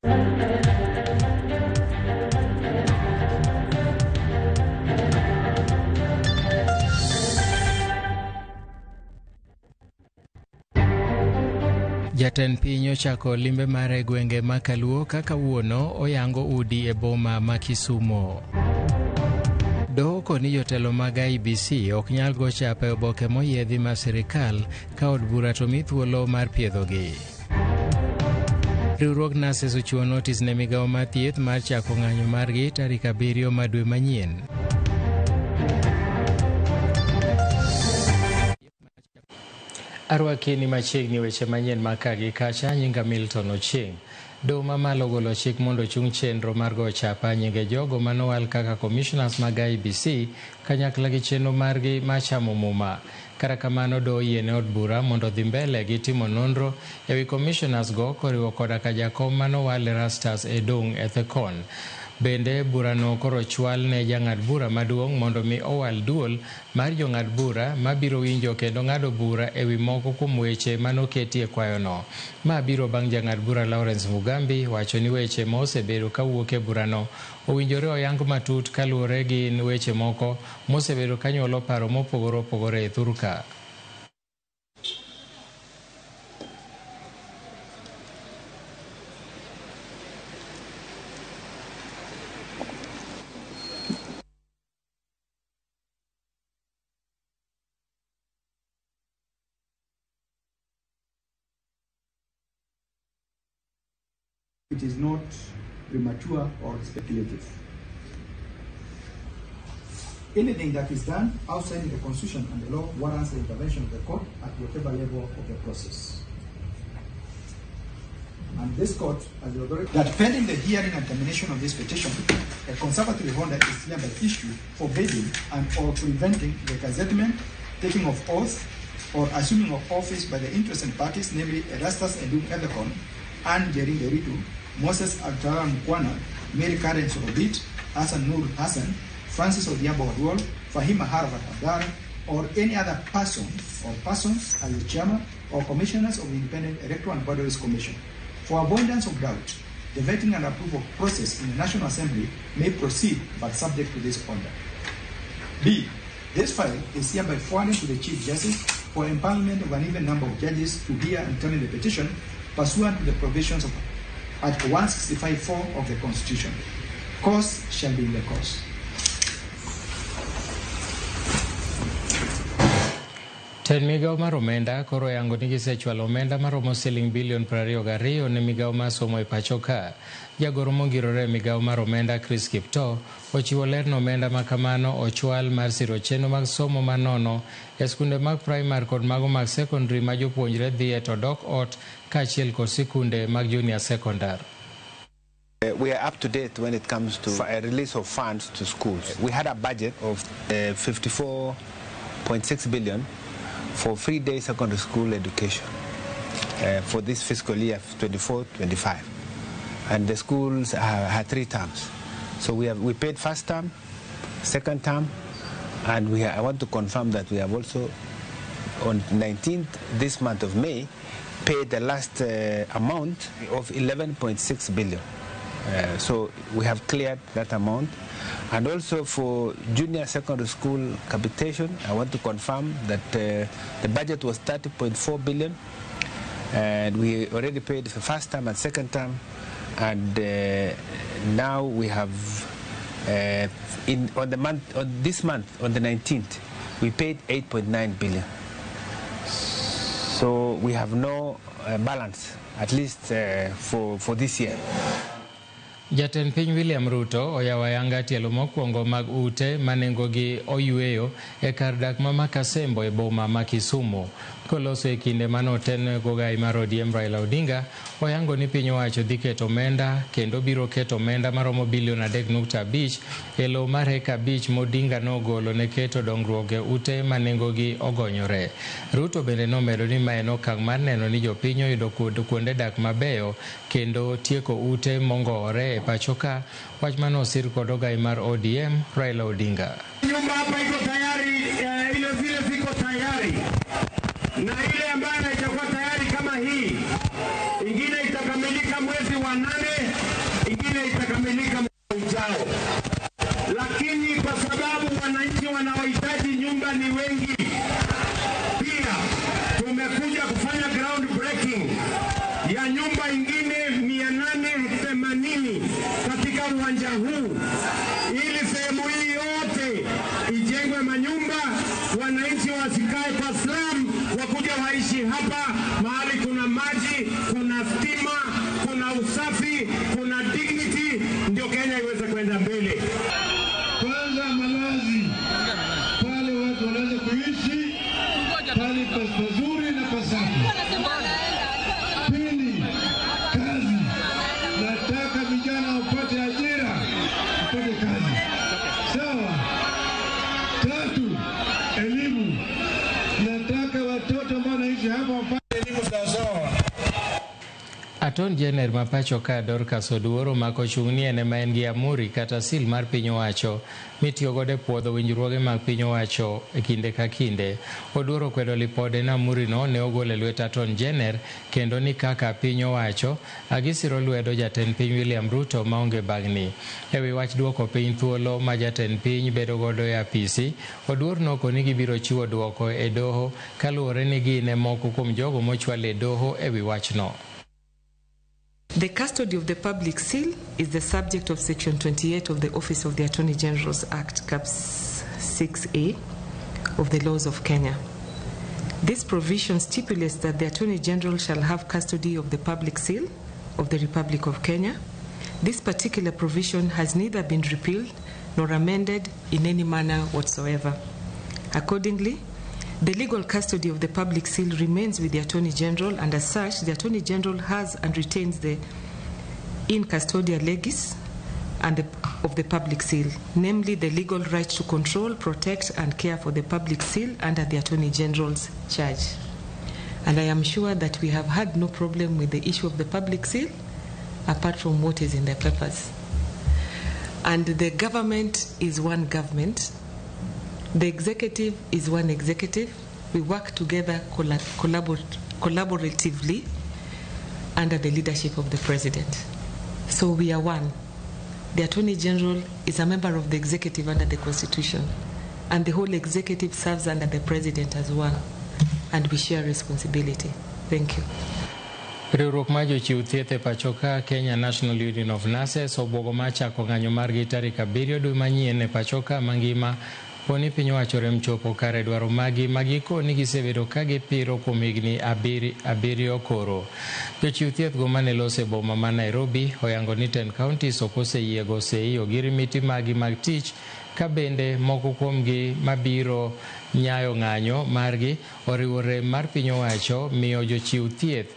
Jatend piny ochako limbe mare e gwenge ma Kaluo kaka wuono oyango udi e boma ma Kisumo. Doho koni jotelo mag IEBC ok nyal go chapa e oboke moyiedhi mar sirikal ka od bura to mi thuolo mar piedhogi. Riwruog nurses ochiwo notis ne migawo mar thieth mar chako ng'anyo margi tarik 7 mar dwe manyien. Arwaki ni machiegni weche manyien ma ka gi kacha, nyinga Milton Ochieng. Doho mamalo ogolo chik mondo ochung chenro mar go chapa nyinge jogo manowal kaka commissioners mag IEBC kanyakla gi chenro margi mar chamo muma. Kata kamano doho oyiene od bura mondo odhi mbele gi timo nonro ewi commissioners go koriwo koda ka jakom manowal Erastus Edung Ethekon. Bende burano koro chwal ne jang'ad bura maduong' mondo mi owal duol mar jong'ad bura mabiro winjo kendo ng'ado bura ewi moko kuom weche manoketi e kwayono. Ma biro bang' jang'ad bura Lawrence Mugambi wacho ni weche ma osebedo kawuok e burano owinjore oyang matut kaluwore gi weche moko mosebedo kanyuolo paro mopogore opogore e thurka. It is not premature or speculative. Anything that is done outside the Constitution and the law warrants the intervention of the court at whatever level of the process. And this court has the authority that pending the hearing and termination of this petition, a conservatory order is hereby issued forbidding and or preventing the gazettement, taking of oath, or assuming of office by the interested parties, namely Erastus Edung Ethekon, Anne Njeri Nderitu, Moses Altara Mukwana, Mary Karen Sorobit, Hassan Nur Hassan, Francis Odhiambo Oduol, Fahima Harvat Abdara, or any other person or persons as the chairman or commissioners of the Independent Electoral and Boundaries Commission. For avoidance of doubt, the vetting and approval process in the National Assembly may proceed but subject to this order. B. This file is hereby forwarded to the Chief Justice for empanelment of an even number of judges to hear and determine the petition pursuant to the provisions of Article 165(4) of the Constitution. Cause shall be in the cause. Tend migawo mar omenda koro oyango ni gisechwalo omenda maromo siling bilion 22 ne migawo mar somo e pacho ka. Jagoro mongirore e migawo mar omenda Chris Kiptoo ochiwo ler ni omenda ma kamano ochwal mar siro chenro mag somo manono e skunde mag primar kod mago mag sekondari ma jopuonjre dhiye to dok ot kaachiel kod sikunde mag junior secondar. We are up to date when it comes to a release of funds to schools. We had a budget of 54.6 billion for free day secondary school education for this fiscal year 24-25. And the schools had 3 terms. So we paid first term, second term, and I want to confirm that we have also on 19th this month of May paid the last amount of 11.6 billion. So we have cleared that amount. And also for junior secondary school capitation, I want to confirm that the budget was 30.4 billion, and we already paid the first term and second term, and now we have on this month, on the 19th, we paid 8.9 billion. So we have no balance, at least for this year. Jatend piny William Ruto oyawo ayanga tielo mokwongo mag ute ma nengogi oyweyo e kar dak ma Makasembo e boma ma Kisumu. Koloso e kinde mane otelne gogai mar ODM Raila Odinga, oyango ni piny owacho dhi keto omenda kendo biro keto omenda maromo bilion 3.5 e lowo mar heka 5 ma Odinga nogolo ne keto dongruok e ute ma nengogi ogonyore. Ruto bende nomedo ni ma en okang' mar neno ni jopiny oyudo kuonde dak mabeyo kendo tieko ute mongowore e pacho ka, wach mane osir kod ogai mar ODM Raila Odinga. Nyumba hapa iko tayari, ile zile ziko tayari, na ile ambayo haijakuwa tayari kama hii ingine itakamilika mwezi wa 8. Ingine itakamilika mwaka ujao. Lakini kwa sababu wananchi wanaohitaji nyumba ni wengi, pia tumekuja kufanya ground breaking ya nyumba ingine 880 katika uwanja huu, ili sehemu hii yote ijengwe manyumba, wananchi wasikae kwa slum, wakuja waishi hapa mahali kuna maji, kuna stima, kuna usafi, kuna dignity, ndio Kenya iweze kwenda mbele. Kwanza malazi, pale watu wanaweza kuishi pale pazuri na pasafi. Pili, kazi. Nataka vijana wapate ajira, wapate kazi. Sawa. Tatu, elimu. Nataka watoto ambao wanaishi hapa wapate elimu sawasawa. Attorney General ma pacho ka Dorcas Oduor omako chung' ni en ema en gi amuri kata sil mar piny owacho mitiyo godo e puodho winjruoge mag piny owacho e kinde ka kinde. Oduor okwedo lipode ni amurino ne ogol e lwet Attorney General kendo ni kaka piny owacho gisiro lwedo jatend piny William Ruto maonge bagni. E wi wach duoko piny thuolo ma jatend piny bedo godo e apisi, Oduor noko ni gibiro chiwo duoko e doho kaluwore ni gin e moko kuom jogo mochwal e doho e wi wachno. The custody of the public seal is the subject of Section 28 of the Office of the Attorney General's Act, Cap 6A of the laws of Kenya. This provision stipulates that the Attorney General shall have custody of the public seal of the Republic of Kenya. This particular provision has neither been repealed nor amended in any manner whatsoever. Accordingly, the legal custody of the public seal remains with the Attorney General, and as such, the Attorney General has and retains the in custodia legis and of the public seal, namely the legal right to control, protect, and care for the public seal under the Attorney General's charge. And I am sure that we have had no problem with the issue of the public seal, apart from what is in the papers. And the government is one government. The executive is one executive. We work together collaboratively under the leadership of the president. So we are one. The Attorney General is a member of the executive under the Constitution, and the whole executive serves under the president as one, and we share responsibility. Thank you. Riwruok mar jochiw thieth e pacho ka Kenya National Union of Nurses obwogo mar chako ng'anyo margi tarik 7 dwe manyien e pacho ka mangima poni piny owacho rem chopo kare dwaro magi magiko ni gisebedo ka gipiro kuom higni 7 koro. Jochiw thieth go mane lose boma ma Nairobi oyango ni 10 counties ok oseyiego sei ogirimiti magi mag tich ka bende moko kuomgi mabiro nyayo ng'anyo margi oriwo rem mar piny owacho miyo jochiw thieth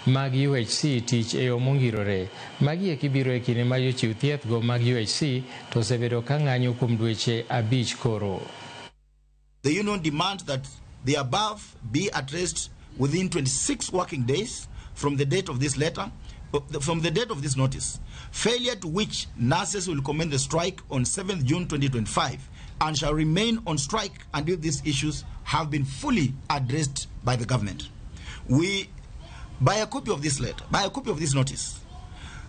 mag UHC tich e yo mongirore. Magi eki biro e kinde ma jochiw thieth go mag UHC to osebedo ka ng'anyo kuom dweche 5 koro. The union demands that the above be addressed within 26 working days from the date of this letter, from the date of this notice. Failure to which nurses will commence the strike on 7th June 2025 and shall remain on strike until these issues have been fully addressed by the government. We, by a copy of this letter, by a copy of this notice,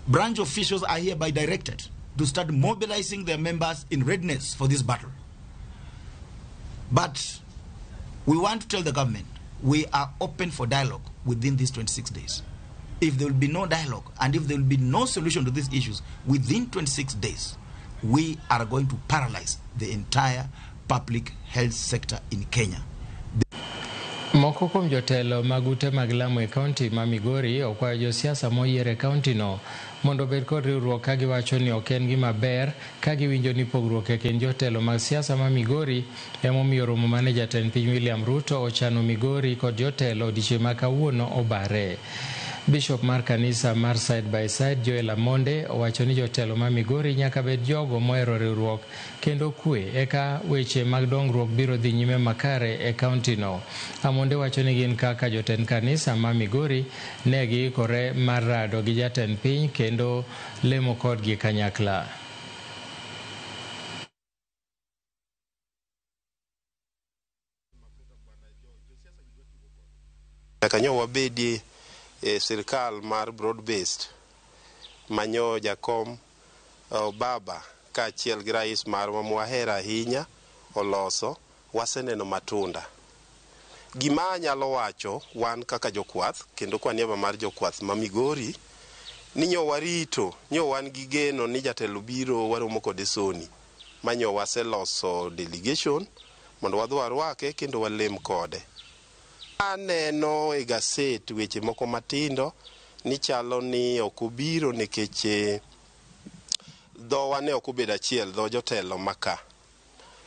branch officials are hereby directed to start mobilizing their members in readiness for this battle. But we want to tell the government we are open for dialogue within these 26 days. If there will be no dialogue and if there will be no solution to these issues within 26 days, we are going to paralyze the entire public health sector in Kenya. Moko kuom jotelo mag ute mag lamo e kaunti ma Migori okwayo josiasa moyier e kaunti no mondo obed kod riwruok ka giwacho ni ok en gima ber ka giwinjo ni pogruok e kind jotelo mag siasa ma Migori emomiyo romo mane jatend piny William Ruto ochano Migori kod jotelo odiechieng' ma kawuono obare. Bishop mar kanisa mar Side by Side Joel Amonde owacho ni jotelo ma Migori nyaka bed jogo mohero riwruok kendo kwe eka weche mag dongruok biro dhi nyime makare e kaunti no. Amonde wacho ni gin kaka jotend kanisa ma Migori ne giikore mar rado gi jatend piny kendo lemo kodgi kanyakla. Nyaka nyo wabedi e sirikal mar broad based manyo jakom Baba kaachiel gi rais marwa mwahero ahinya oloso, waseneno matunda. Gima anyalo wacho wan kaka jokwath kendo kwa niaba mar jokwath ma Migori ni nyo warito, nyo wan gi geno ni jatelo biro waromo kode soni ma nyo waseloso delegation mondo wadhi warwake kendo walem kode. Aneno e gaset weche moko matindo ni chalo ni ok obiro nikech dhowa ne ok obedo achiel, dho jotelo maka.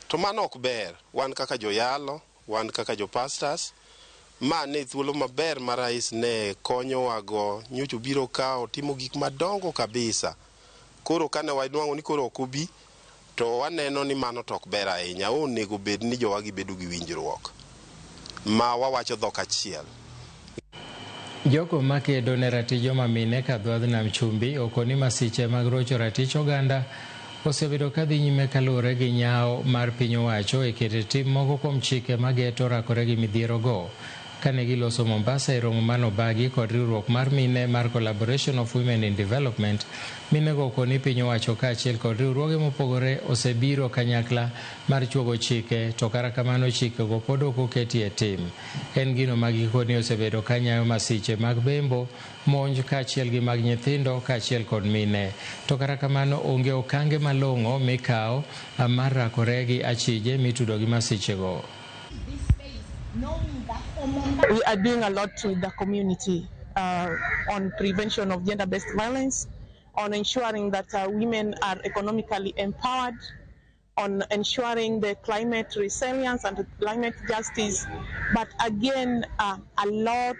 To mano ok ber, wan kaka joyalo, wan kaka jo pastors, ma ne thuolo maber ma rais ne konyowago, nyocha obiro ka otimo gik madongo kabisa. Koro kane wanwang'o ni koro ok obi, to waneno ni mano to ok ber ahinya. Onego bed ni jowagi bedo gi winjruok ma wawacho dhok achiel. Jogo makedo ne ratich joma mine kadho nam chumbi okoni masiche mag rocho ratich oganda osebedo kadhi nyime kaluwore gi nyawo mar piny owacho e keto tim moko kuom chike mageto rakore gi midhiero go. Kane giloso Mombasa e romo manobagi kod riwruok mar mine mar Collaboration of Women in Development, minego okoni piny owacho kaachiel kod riwruoge mopogore osebiro kanyakla mar chuogo chike, to kata kamano chikego pod ok oketi e tim. En gino ma gikoni osebedo kanyayo masiche mag bembo, monj kaachiel gi mag nyithindo kaachiel kod mine. To kata kamano onge okange malong'o mikawo mar rakore gi achije mitudo gi masichego. We are doing a lot with the community on prevention of gender-based violence, on ensuring that women are economically empowered, on ensuring the climate resilience and climate justice. But again, a lot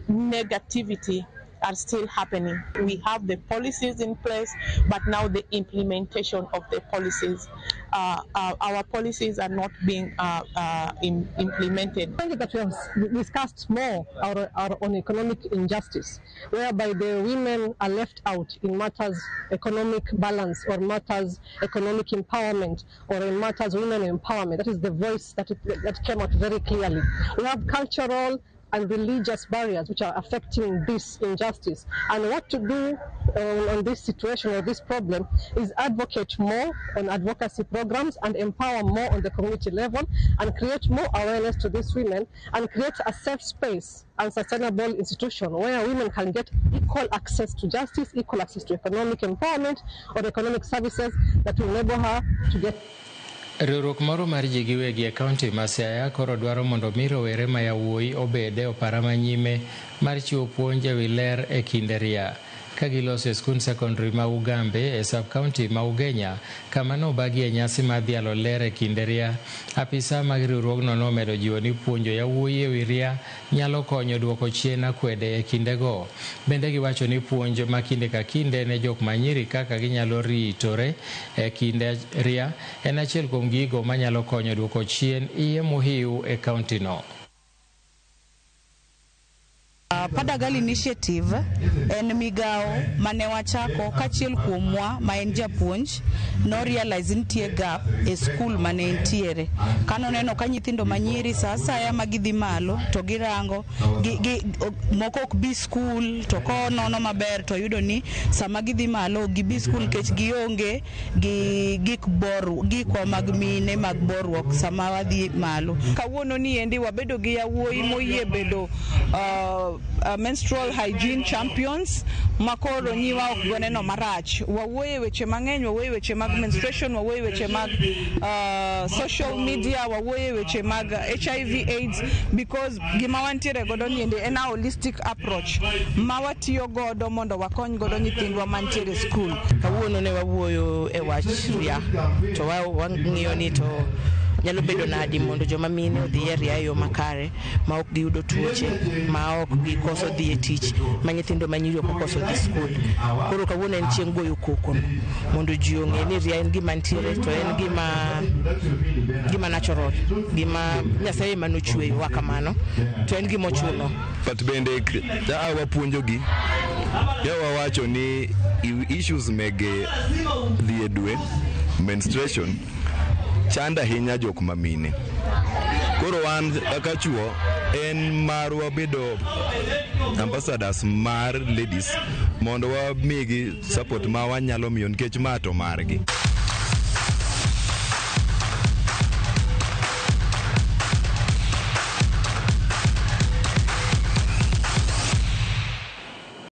negativity are still happening. We have the policies in place, but now the implementation of the policies. Our policies are not being implemented. I think that we have discussed more our on economic injustice, whereby the women are left out in matters economic balance or matters economic empowerment or in matters women empowerment. That is the voice that came out very clearly. We have cultural and religious barriers which are affecting this injustice. And what to do on this situation or this problem is advocate more on advocacy programs and empower more on the community level and create more awareness to these women and create a safe space and sustainable institution where women can get equal access to justice, equal access to economic empowerment or economic services that will enable her to get. Riwruok moro mar ji giwegi e kaunti ma Siaya koro dwaro mondo mi rowere ma yawuoyi obed e opara manyime mar chiwo puonj ewi ler e kinde ria. Ka giloso e skund sekondari ma Ugambe e sub-county ma Ugenya, kama nobagi e nyasi mar dhialo ler e kinde ria, apisa mag riwruogno nomedo jiwo ni puonjo yawuoyi ewi ria nyalo konyo duoko chien akwede e kindego. Bende giwacho ni puonj ma kinde ka kinde ne jok manyiri kaka ginyalo ritore e kinde ria en achiel kuom gigo manyalo konyo duoko chien iye mohiu e kaunti no. Padagal Initiative en migawo mane wachako kachiel kuomwa ma en japuonj no realize nitie gap e skul mane entiere. Kano neno ka nyithindo manyiri sa asaya ma gidhi malo to girango moko ok bi skul, to konono maber to yudo ni sama gidhi malo ok gibi skul nikech gionge gi gik bor gikwa mag mine mag boruok sama wadhi malo. Kawuono ni endi wabedo gi yawuoyi moyie bedo menstrual hygiene champions makoro nyiwa ok goneno marach. Wawuoye weche mang'eny, wawuoye weche mag menstruation, wawuoye weche mag social media, wawuoye weche mag HIV AIDS, because gima wantiere godo ni endi en a holistic approach ma watiyo godo mondo wakony godo nyithindwa mantiere skul. Kawuono ne wawuoyo e wach ria to wang'iyo ni to nyalo bedo nadi mondo joma mine odhi e ria e yo makare ma ok giyudo tuoche, ma ok gikoso dhi e tich, ma nyithindo manyiri ok okoso dhi skul. Koro kawuono en chieng' goyo koko no mondo ji ong'e ni ria en gima nitiere to en gima natural, gima Nyasaye ema nochweyowa kamano, to en gima ochuno. But bende wapuonjogi ya wawacho ni issues mege dhi e dwe, menstruation, chanda ahinya jok mamine. Koro wan kaka chuo en marwa bedo ambassadors mar ladies mondo wamigi support ma wanyalo miyo nikech ma to margi.